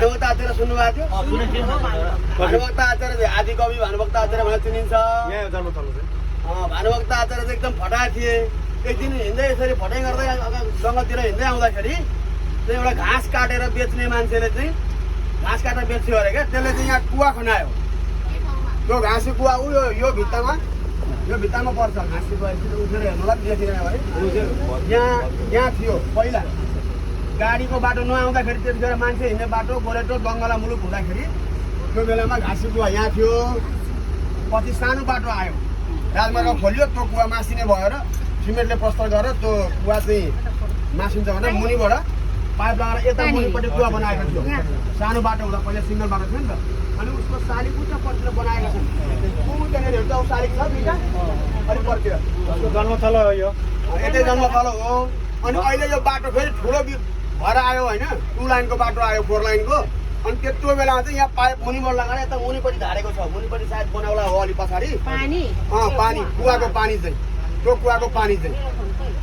भानुभक्त आचार्य सुन्नुभएको थियो? भानुभक्त आचार्य आदिकवि भानुभक्त आचार्य भनेर चिनिन्छ। भानुभक्त आचार्य चाहिँ एकदम फटाहा थिए। एक दिन हिँड्दै यसरी फटाइ गर्दै जङ्गलतिर हिँड्दै आउँदाखेरि चाहिँ एउटा घाँस काटेर बेच्ने मान्छेले चाहिँ घाँस काटेर बेच्थ्यो अरे क्या। त्यसले चाहिँ यहाँ कुवा खनायो। त्यो घाँसे कुवा यो भित्तामा पर्छ। घाँसे कुवा उठेर हेर्नुलाई देखिँदैन है। यहाँ थियो पहिला गाडीको बाटो नआउँदाखेरि त्यतिखेर मान्छे हिँड्ने बाटो गोरेटो बङ्गला मुलुक हुँदाखेरि त्यो बेलामा घाँसे कुवा यहाँ थियो। पछि सानो बाटो आयो, राजमार्ग खोलियो, त्यो कुवा मासिने भएर सिमेन्टले प्रस्तर गरेर त्यो कुवा चाहिँ मासिन्छ भनेर मुनिबाट पाइप लगाएर यता मुनिपट्टि कुवा बनाएको थियो। सानो बाटो हुँदा पहिला सिङ्गल बाटो थियो नि त। अनि उसको साली उतापट्टितिर बनाएका छन्। त्यहाँनिर हेर्दा ऊ साली छ दुईवटा अलिक पर्तिर जन्मथलो हो यो, यतै जन्मथलो हो। अनि अहिले यो बाटो फेरि ठुलो भएर आयो होइन, 2 लाइनको बाटो आयो 4 लाइनको। अनि त्यो बेलामा चाहिँ यहाँ पाइप मुनिबाट लगाएर यता मुनिपट्टि झारेको छ। मुनिपट्टि सायद बनाउला हो अलि पछाडि पानी कुवाको पानी चाहिँ, त्यो कुवाको पानी चाहिँ